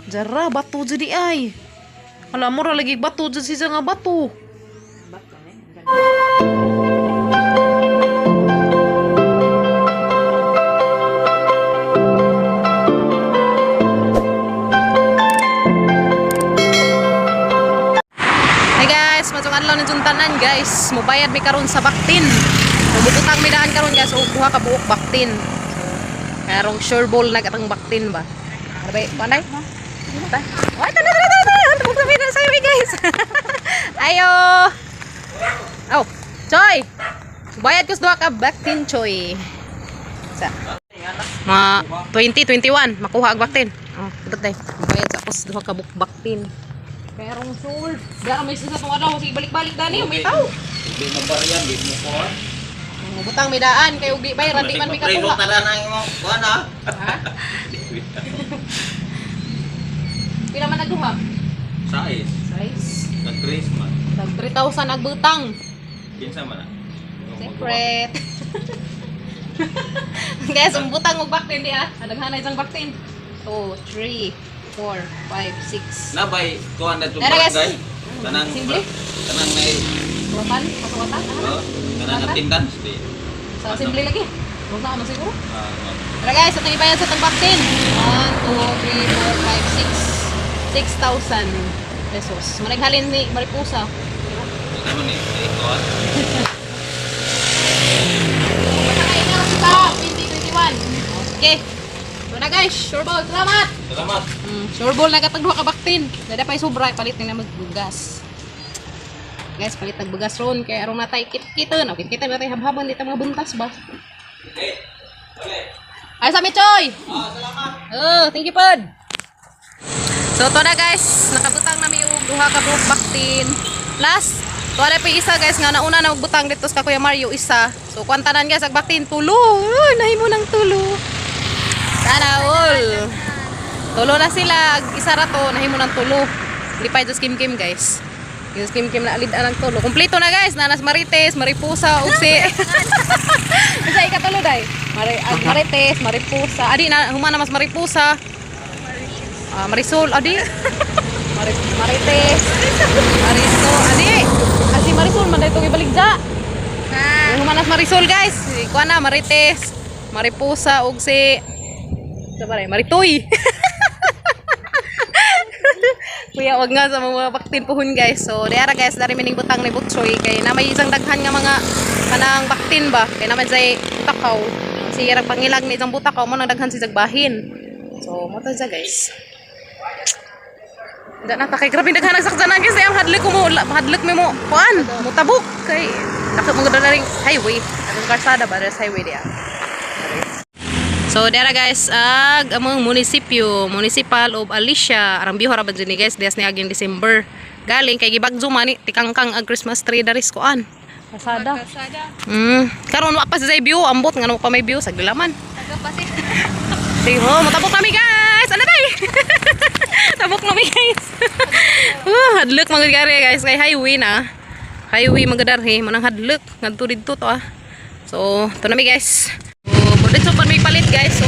Jara bato jud di ay. Hala mo ra lagi bato jud siya nga bato. Hi guys, masuk adlaw ni tanan guys. Mubayad mi karon sa baktin. Mubutang mi daan karon guys og duha ka buok baktin. Karong sure ball na katang baktin ba. Arbay, panay. Ta. Ay, tana tana tana. Tana tana na sayo guys. Ayo. Oh, Choy. Bayad ko sa duha ka baktin, Choy. Sa mga 2021 makuha ang baktin. Oh, dot day. Bayad sa ako sa duha ka buok baktin. Perong sure. Dara may isa sa tong adlaw sige balik-balik dani may tao. Di mo baryan, di mo kuha. Mubutang may daan kay ug di bayran di man mi Preso kakuha. tala na imong kuha na. Ha? Pila man nagduha? Size. Size. Nag-grace man. Nag 3,000 ang butang. Kinsa man ah? Secret. Guys, ang butang og baktin di ah. Daghan isang baktin. 2, 3, 4, 5, 6. Nabay 200 to Dara, guys. barangay. Tanang Simple. Tanang nay Tuwatan, patuwatan. Ah, oh, tanang attendance di. sa simple lagi. Huwag na ano siguro. Ah, oh. Tara guys, atong ibayad sa atong baktin. 1, 2, 3, 4, 5, 6. 6,000 pesos. Managhalin ni Mariposa. Kinsa man ni eh, kuha. Matangay na sa 2021. Okay. So na guys, sure ball. Salamat! Salamat. Sure ball na katag duha ka baktin. Dada pa sobra palit na magbugas. Guys, palit nagbugas ron kay aron natay kit-kiton. O kit-kiton natay habhaban dito mga buntas ba. Okay. Okay. Ay sa mi Choy. Ah, salamat. Oh, thank you pod. So to na guys, nakabutang na mi og duha ka buok baktin. Last, to na pa isa guys nga nauna na magbutang dito sa Kuya Mario isa. So kuan tanan guys ag baktin tulo. Uy, nahimo ng tulo. Sana all. Tulo na sila, ag isa ra to nahimo ng tulo. Lipay dos Kim Kim guys. Yung Kim Kim na alid ang tulo. Kompleto na guys, nanas Marites, Mariposa ug si Isa ikatulo day. Mari ag Marites, Mariposa. Adi na humana mas Mariposa. Ah, Marisol, adi. Marites. Marisol, adi. Asi Marisol man dayto ibaligja. Ah. Humanas Marisol guys. Si kuan na Marites, Mariposa ug si sa pare, Maritoy. Kuya, wag nga sa mga baktin puhon guys. So, diara guys, dari mining butang ni Butchoy kay na may isang daghan nga mga kanang baktin ba kay naman say butakaw. Si yarang pangilag ni isang butakaw mo nang daghan si bahin. So, mo to siya guys. Da na ta kay grabe daghan ang sakyanan guys. Ay, ang hadlok ko mo, hadlok mi mo. Kuan, mo tabok kay dako mo na ring highway. Atong kalsada ba, there's highway diya. So dara guys, ag among munisipyo, Municipal of Alicia, arang biho ra ba dyan ni guys, dias ni aging December. Galing kay gibagzo man ni tikangkang ang Christmas tree daris kuan. Kasada. Kasada. Karon wa pa sa view, ambot ngano pa may view sa gilaman. Taga pa siya. Sige mo, matabok kami guys. Ano tay? Tabok kami guys. Hadlok mga gari guys kay highway na. Highway mga darhi, manang hadlok ngadto didto to ah. So, to na mi guys. So, dito pa may palit guys. So,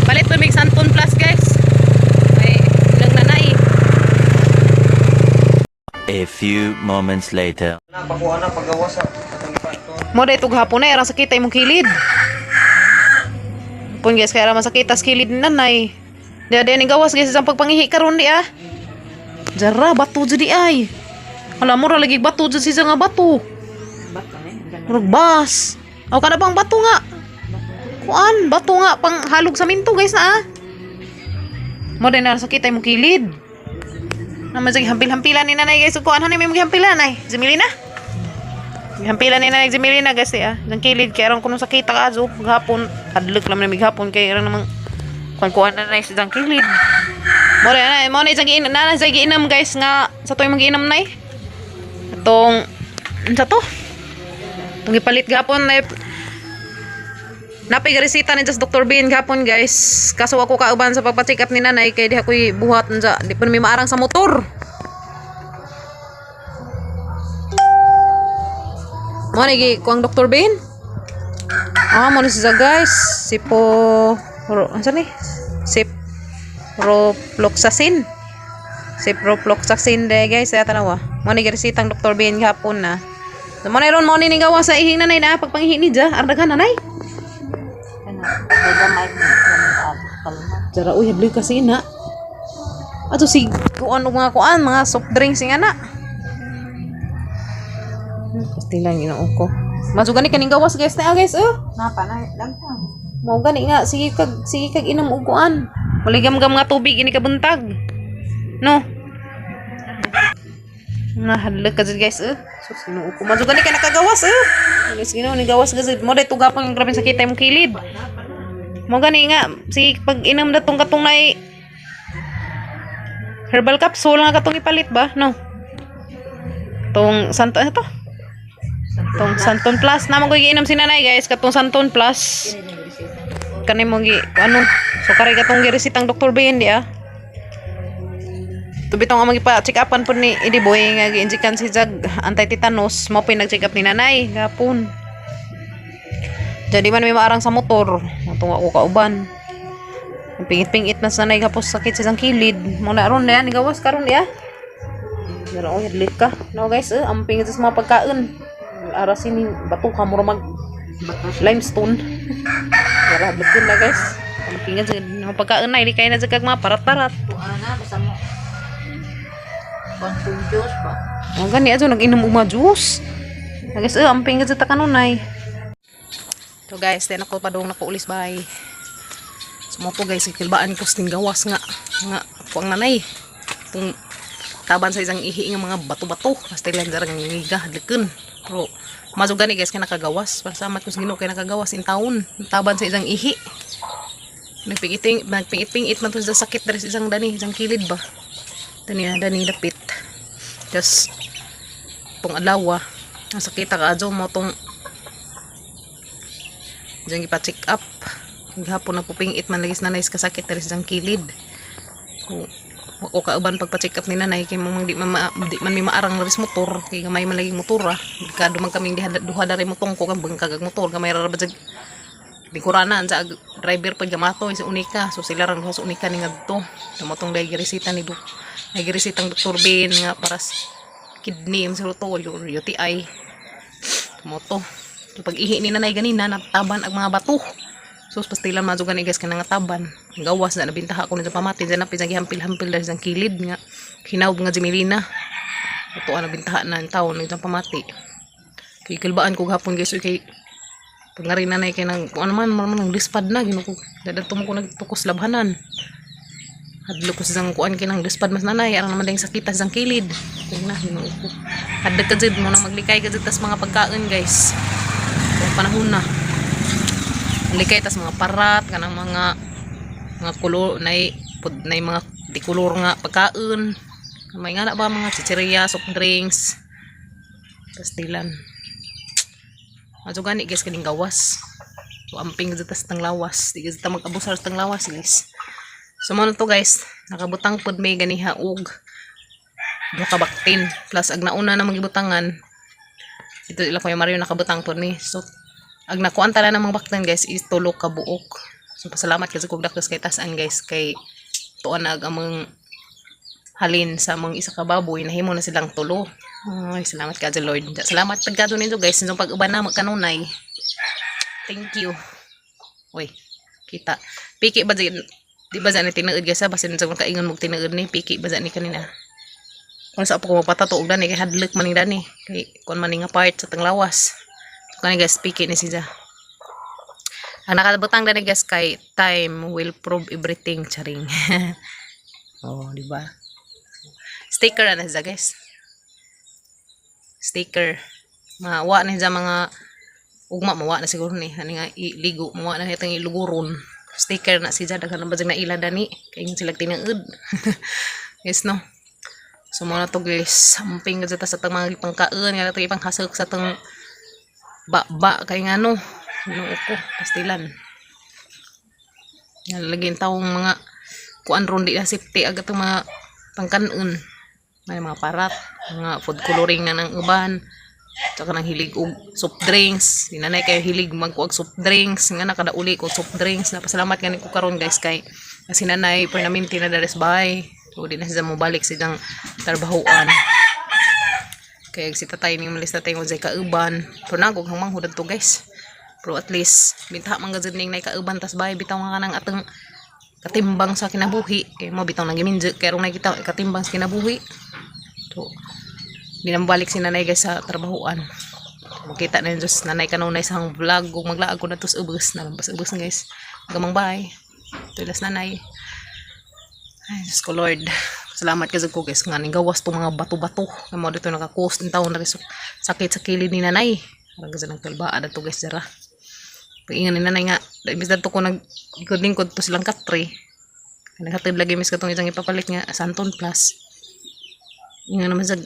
palit pa may Santon Plus guys. Ay, ilang nanay. A few moments later. Na pakuha na pagawa sa atong ipato. Mo dahil itong hapon na, erang sakita imong kilid. Pun guys, kaya raman sakita sa kilid ni nanay. Di di ni gawas guys isang pagpangihi karon di ah. Jara bato jud di ay. Hala mo ra lagi bato jud siya nga bato. Murag bas. Aw kada bang bato nga. Kuan, bato nga pang halog sa minto guys na ah. Mo dahil na sakita imong kilid. Naman sige hampil-hampilan ni nanay guys. Kuan hanay may maghampilan ay. Zumili na. Hampilan ni nanay Zumili na guys eh, ah. Nang kilid kay aron kuno sakita ka azo gahapon hadlok lang na mighapon kay aron namang kuan kuan na nay sa kilid. Mo na mo na isang giinom na sa giinom guys nga sa tuwing magiinom nay. Atong unsa to? Itong gipalit gahapon nay Napay resita ni Just Dr. Bean gahapon guys. Kaso ako kauban sa pagpa-check up ni nanay kay di ako'y buhat unsa di pa mi maarang sa motor. Mo ni gi kuang Dr. Bean? Ah, mo ni siya guys. Sipo, ro, unsa ni? Sip. Ciprofloxacin. Ciprofloxacin de, guys, ay tanawa. Mo ni giresitang Dr. Ben gihapon na. So mo na ron mo ni gawa sa ihing nanay na pagpangihi ni ja, ardagan nanay. Ano, may gamay gamay kalma. Jara uy, hadloy kasi na. Ato si kuan og mga kuan, mga soft drinks nga na. Pasti lang ginoo ko. Maso gani kaning gawas, guys, na guys, oh. Napa na daghan. Mao gani nga sige kag inom og kuan. Maligam-gam nga tubig ini kabuntag. No. Nahadlok ka dyan, guys, eh. Sus, Ginoo ko. Maso gani ka nakagawas, eh. Guys, Ginoo ni gawas gazid. Mo day tugapon ang grabe sakit imong kilid. Mo gani nga sige pag inom datong katong nay herbal capsule nga katong ipalit ba? No. Tong santo ano to? Tong Santon Plus na mo giinom si nanay, guys, katong Santon Plus kani mo gi ano so kare katong giresitang Dr. Ben di ah. Tubi tong amang ipa check upan po ni Idi Boy nga gi-injekan si Jag anti-tetanus mo po nag-check up ni nanay gapon. Jadi man may maarang sa motor, atong ako kauban. Ang pingit-pingit na sa nanay gapos sakit sa isang kilid. Mo na ron na gawas karon diya. Pero oh, hadlit ka. No guys, eh, ang pingit sa mga pagkaon. Arasin ni bato ka mura mag limestone. Wala hadlok yun na, guys. Ang pingit sa mga pagkaon na, hindi kayo na sa kag mga parat-parat. Tuan na basta mo. Bantong Diyos ba? Ang gani ato nag-inom og mga juice. Na guys, eh, ang pingit sa takanunay. So guys, then ako padung nako ulis bay. So mo po guys, kilbaan ko sa gawas nga nga kuang nanay. Tung taban sa isang ihi nga mga bato-bato, basta lang jarang ngiga hadliken. Pero maso gani guys kay nakagawas. Pasalamat ko sa Ginoo kay nakagawas in taon. Taban sa isang ihi. Nagpingiting, nagpingit-pingit man to sa sakit diri sa isang dani, isang kilid ba. Dani na dani dapit. Just tong adlaw ang sakit ka adyo mo tong diyan ipa-check up. Gihapon na pupingit man lagi sa nanay sa kasakit diri sa isang kilid. So, wa ko kauban pagpa-check up ni nanay kay mo di man, di man mi maarang ris motor kay gamay man lagi motor ah. Delikado man kaming diha duha dari motong ko kang bangkag ag motor gamay ra ba jag lingkurana sa driver pag gamato sa unika, so sila rang duha sa unika ni ngadto motong dahil giresita ni dahil giresita ang Dr. Ben nga para sa kidney ang to or UTI moto. So, pag ihi ni nanay ganina nataban ang mga bato. So pastilan madyo gani guys kanang taban. Ang gawas na nabintaha ko nito pamati dyan na gihampil-hampil dahil sa kilid nga hinawb nga Jimilina. Ito ang nabintaha na ang taon nito pamati. Kay kilbaan ko gahapon guys, uy, kay pag nga rin nanay kay nang kung ano man man nang lispad na ginoo ko. Dadto mo ko nagtukos labhanan. Hadlo ko sa isang kuan kay nang lispad mas nanay arang naman dayong sakit sa isang kilid. Kung na Ginoo ko. Hadlok ka jud mo na maglikay ka jud tas mga pagkaon, guys. Kung panahon na. Likay tas mga parat kanang mga kulor nay pud nay mga di kulor nga pagkaon. May nga na ba mga chichirya, soft drinks. Pastilan. Adto gani guys kaning gawas. So amping gud tas tang lawas. Di gud ta mag-abusar sa tang lawas, guys. So mo na to guys, nakabutang pud may ganiha og duha ka baktin plus ag nauna na magibutangan ito ila Kuya Mario nakabutang pud ni. So ag nakuan tala ng mga baktin guys is tulo ka buok. So pasalamat kasi kog dakos kay tasan guys kay tuan na ag among halin sa among isa ka baboy nahimo na silang tulo. Ay, salamat ka Lord. Salamat pagkado ninyo guys sa pag-uban na magkanunay. Thank you. Uy, kita. Piki ba di, di ba ni tinuod guys ha? Basin sa kaingon mo tinuod ni piki ba ni kanina. Kung sa ko magpatato og dani kay hadlok man ning dani kay kon man ning nga part sa tanglawas. So kani guys piki ni siya. Ang nakabutang dani guys kay "Time will prove everything," charing. Oh, di ba? Sticker na siya guys. Sticker. Mawa na siya mga ugma mawa na siguro ni ani nga iligo mawa na itong iluguron. Sticker na siya, daghan na ba na ila dani kay ingon sila tinuod. Guys, no. So mo na to guys, amping gud sa tang mga ipangkaon nga to ipanghasok sa tang ba kay ngano. Ginoo ko, pastilan. Nalagi ang tawong mga kuan ron di na safety agad itong mga pangkanon. May mga parat, mga food coloring na ng uban. Tsaka nang hilig og soft drinks. Di nanay kayo hilig magkuag soft drinks. Nga nakadauli ko soft drinks. Napasalamat gani ko karon guys kay Kasi nanay permanente na diri sa bahay. So di na siya mobalik sa iyang trabahoan. Kaya si tatay ning malis tatay mo jay kauban. Pero nagog hang manghud to, guys. Pero at least binta man gud ning nay kauban tas bahay bitaw nga kanang atong katimbang sa kinabuhi. Kay mo bitaw nang giminjo kay rong nakita katimbang sa kinabuhi. So di na mabalik si nanay, guys, sa trabahoan. Makita na yun, Diyos, nanay kanunay sa hang vlog kung maglaag ko na to sa ubos na lampas ubos na, guys. Gamang bye. Tulas nanay. Ay, Diyos ko Lord. Salamat kasi ko, guys, nga ning gawas tong mga bato-bato. Nga mo dito nakakos ng taon na rin sakit sa kilid ni nanay. Parang kasi nang kalbaan na to, guys, dara. Pag-ingan ni nanay nga, imbis na to ko nag lingkod-lingkod to silang katre. Naghatid lagi mis katong isang ipapalit nga Santon Plus. Ingan naman sa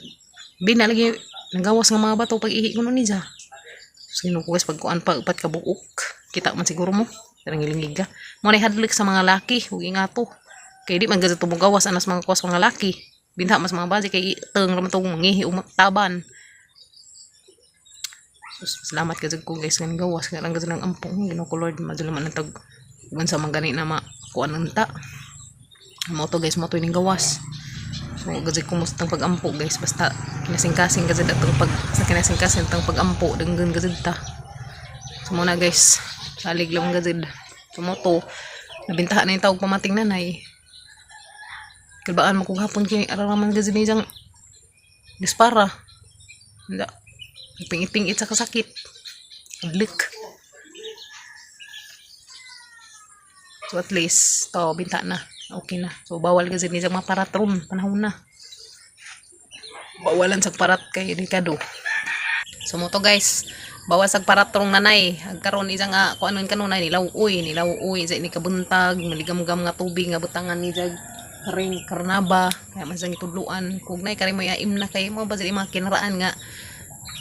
bina lagi nagawas nga mga bato pag ihi ko nun niya. So, ko, guys, pagkuan pa upat ka buok. Kita man siguro mo. Parang ngilingig ka. Mo na hadlik sa mga laki. Huwag ingato. Kay di man gazet tubong gawas anas mga kuwas mga laki. Binta mas mga bazi kay iteng raman tong mangihi o taban. Sus, salamat kasi ko, guys, nga gawas nga lang kasi ng ampong Ginoo ko Lord, madula man ang tag uban sa mga gani na ma kuan ang ta. Mo to, guys, mo to ning gawas. So gazi kumusta ang pag-ampo, guys, basta kinasingkasing gazi atong pag sa kinasingkasing tang pag-ampo denggan gazi ta. So mo na, guys, salig lang gazi. So mo to nabintahan na yung tawag pamating nanay. Kalbaan mo kung hapon kay araman gazi ni jang dispara. Hindi. Pingit-pingit sa kasakit. Lik. So at least, to, binta na. Okay na. So bawal kasi ni sa mga paratron. Panahon na. Bawalan sa parat kay Ricardo. So mo to, guys, bawal sa paratrong nanay. Ag karon isa nga kung anon kanunay nilaw-uy, nilaw-uy sa ini kabuntag, maligamgam nga tubig nga butangan ni jag ring karnaba kaya man siyang itudluan kung nay kari mo iaim na kay mo ba sa mga kinaraan nga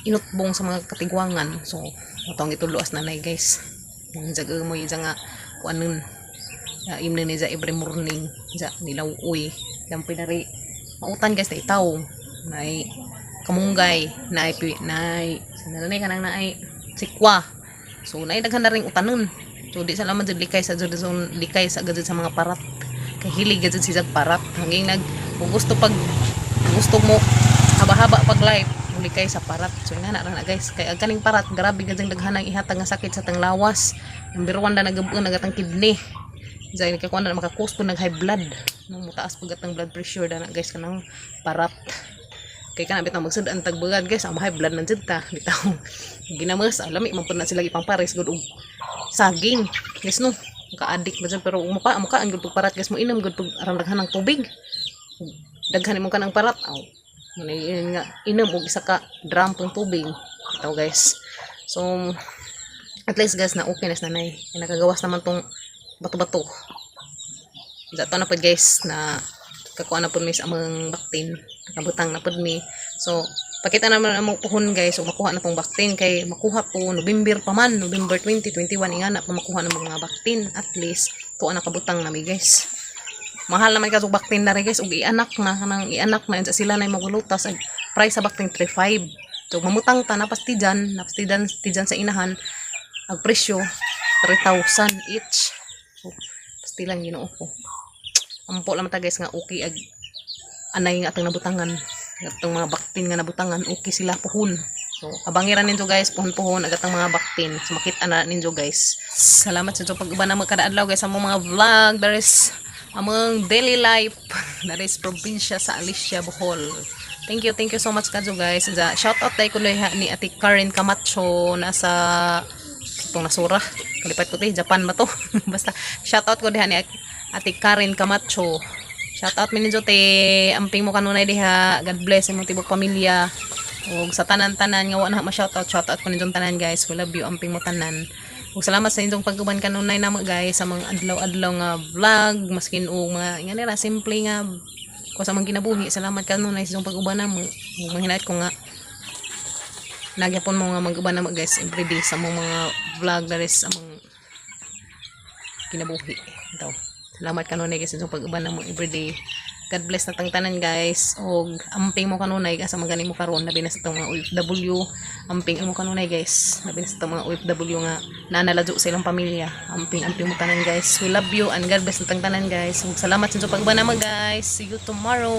inutbong sa mga katigwangan. So mo ang itudloas nanay, guys. Ang jag mo isa nga kung anon iaim na ni ja every morning ja nilaw-uy dampi na ri mautan, guys, na itaw nay kamunggay naay naay sinanay kanang naay sikwa. So naay daghan na ring utanon. So di sa laman jud likay sa jud sa likay sa gud sa mga parat kay hilig gud si jag parat hanging nag kung gusto pag gusto mo haba-haba pag life likay sa parat. So nga na na, guys, kay ang kaning parat grabe gud ang daghan ang ihatag nga sakit sa tang lawas. Number 1 na nagabon nagatang kidney. Zay nakakuha na makakus po nag high blood nung mutaas pag atang blood pressure dana, guys, kanang parat kay kana bitang magsud ang tagbugad, guys, ang high blood man jud ta bitaw ginamas alami man pud na sila ipangpares gud og saging, guys, no? Maka-addict ba dyan? Pero muka mukaan gud pag parat, guys, mo inom gud pag aram daghan ng tubig, daghan mo kanang parat aw mo na yun nga inom og isa ka drum pang tubig bitaw, guys. So at least, guys, na okay na sa nanay. Kay nakagawas naman tong bato-bato. Dato na pod, guys, na kakuha na pod mi sa among baktin, nakabutang na pod mi. So pakita naman ang puhon, guys, so makuha na tong baktin kay makuha to November pa man, November 2021 ingana pa makuha ng mga baktin. At least tuwa nakabutang nami, guys. Mahal naman kasog baktin na rin, guys, ug ianak na kanang ianak na sila na magulutas ang price sa baktin 3.5. So mamutang ta napastijan napastijan tijan sa inahan ang presyo 3,000 each. So pastilan Ginoo ko, ampo lang ta, guys, nga okay ag anay nga atong nabutangan, atong mga baktin nga nabutangan, okay sila puhon. So abangiran ninyo, guys, puhon-puhon ag atong mga baktin. So makita na ninyo, guys. Salamat sa inyong pag-uban namo kada adlaw, guys, sa among mga vlog. There is among daily life that is probinsya sa Alicia, Bohol. Thank you, thank you so much kadyo, guys. Shout out tayo kunoy ni Ate Karen Camacho, nasa itong nasura. Kalipat ko te, Japan ba to? Basta shout out ko diha ni Ate Karen Camacho. Shout out mi ninyo te, amping mo kanunay diha. God bless imong tibok pamilya. Ug sa tanan-tanan nga wa na ma-shout out, shout out ko ninyong tanan, guys. We love you, amping mo tanan. Ug salamat sa inyong pag-uban kanunay namo, guys, sa mga adlaw-adlaw nga vlog, maskin og mga nga nila simple nga ko sa mga kinabuhi. Salamat kanunay sa inyong pag-uban namo. Ug manghinait ko nga nagyapon mo nga mag-uban namo, guys, everyday sa among mga vlog that is among kinabuhi. Ito. Salamat kanunay, guys, sa inyong pag-uban namo everyday. God bless na tang tanan, guys. Og amping mo kanunay asa man gani mo karon, labi na sa atong mga OFW. Amping mo kanunay, guys. Labi na sa atong mga OFW nga naanaladyo sa ilang pamilya. Amping amping mo tanan, guys. We love you and God bless na tang tanan, guys. Ug salamat sa inyong pagbanama, guys. See you tomorrow.